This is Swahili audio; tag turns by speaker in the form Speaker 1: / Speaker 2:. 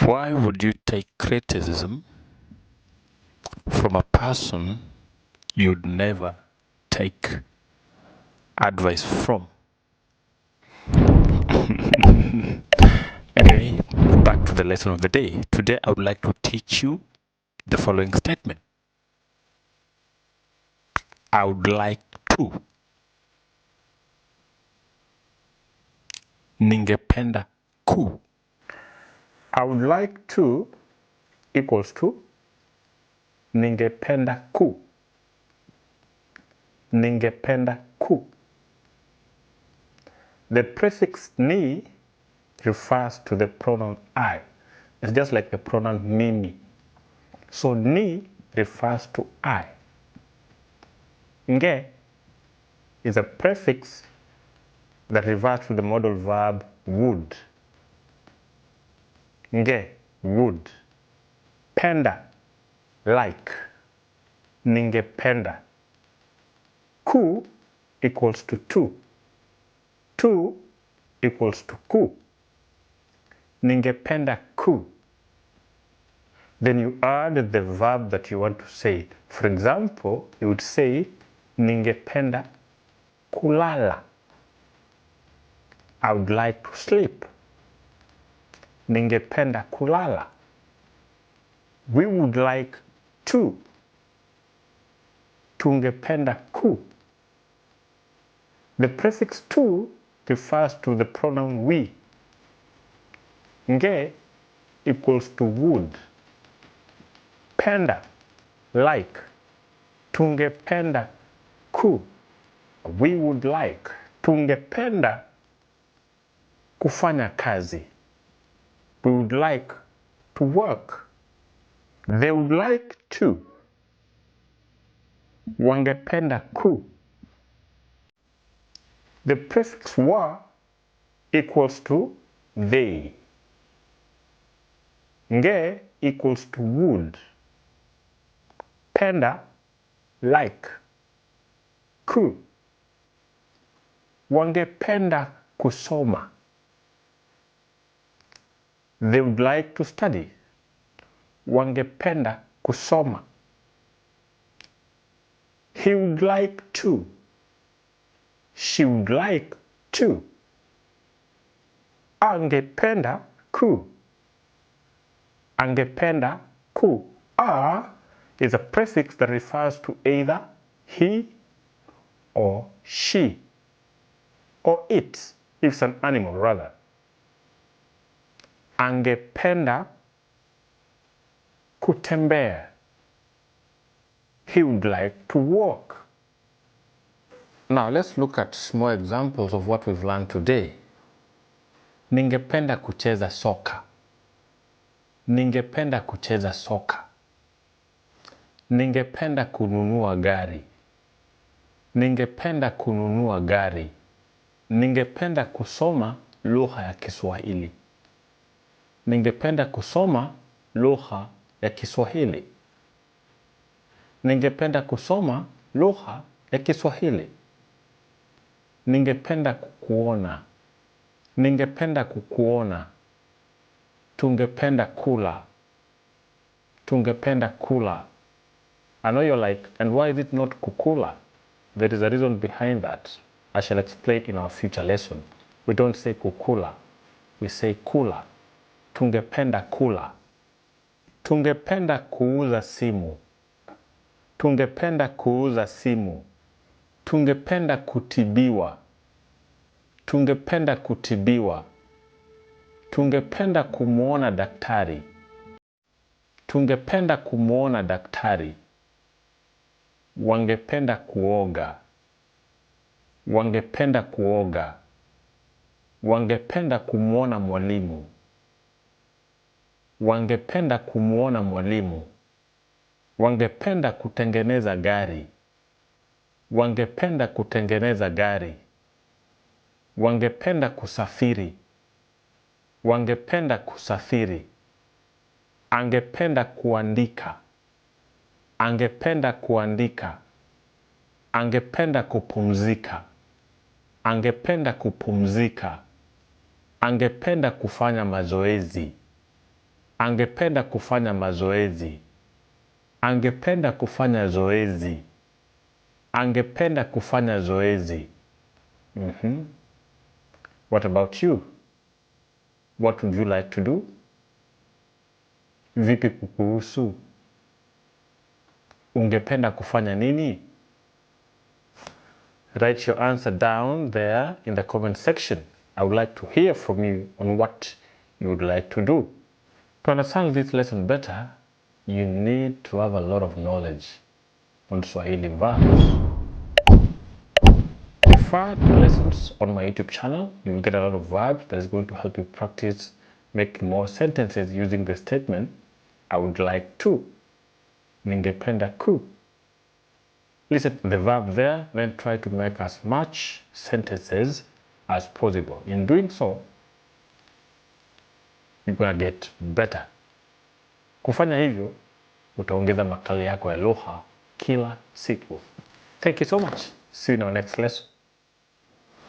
Speaker 1: Why would you take criticism from a person you'd never take advice from? Anyway, back to the lesson of the day. Today I would like to teach you the following statement. I would like to. Ningependa ku. I would like to equals to ningependa ku. Ningependa ku. The prefix ni refers to the pronoun I. It's just like the pronoun mimi. So ni refers to I. Nge is a prefix that refers to the modal verb would. Nge, would. Penda, like. Ningependa. Ku equals to to. To equals to ku. Ningependa ku. Then you add the verb that you want to say. For example, you would say, ningependa kulala. I would like to sleep. Ningependa kulala. We would like to. Tungependa ku. The prefix to refers to the pronoun we. Nge equals to would. Penda, like. Tungependa ku. We would like. Tungependa kufanya kazi. We would like to work. They would like to. Wangependa ku. The prefix wa equals to they. Nge equals to would. Penda, like. Ku. Wangependa kusoma. They would like to study. Wangependa kusoma. He would like to. She would like to. Angependa ku. Angependa ku. A is a prefix that refers to either he or she, or it, if it's an animal rather. Angependa kutembea. He would like to walk. Now let's look at more examples of what we've learned today. Ningependa kucheza soka. Ningependa kucheza soka. Ningependa kununua gari. Ningependa kununua gari. Ningependa kusoma lugha ya Kiswahili. Ningependa kusoma lugha ya Kiswahili. Ningependa kusoma lugha ya Kiswahili. Ningependa kukuona. Ningependa kukuona. Tungependa kula. Tungependa kula. I know you're like, and why is it not kukula? There is a reason behind that. I shall explain in our future lesson. We don't say kukula, we say kula. Tungependa kula. Tungependa kuuza simu. Tungependa kuuza simu. Tungependa kutibiwa. Tungependa kutibiwa. Tungependa kumwona daktari. Tungependa kumwona daktari. Wangependa kuoga. Wangependa kuoga. Wangependa kumwona mwalimu. Wangependa kumwona mwalimu. Wangependa kutengeneza gari. Wangependa kutengeneza gari. Wangependa kusafiri. Wangependa kusafiri. Angependa kuandika. Angependa kuandika. Angependa kupumzika. Angependa kupumzika. Angependa kufanya mazoezi. Angependa kufanya mazoezi. Angependa kufanya zoezi. Angependa kufanya zoezi. What about you? What would you like to do? Vipi kukuhusu? Ungependa kufanya nini? Write your answer down there in the comment section. I would like to hear from you on what you would like to do. To understand this lesson better, you need to have a lot of knowledge on Swahili verbs. Refer to lessons on my YouTube channel. You will get a lot of verbs that is going to help you practice making more sentences using the statement "I would like to." Ningependa ku. Listen to the verb there, then try to make as much sentences as possible. In doing so, you're gonna get better. Kufanya hivyo, utaongeza makali yako ya lugha kila siku. Thank you so much. See you in our next lesson.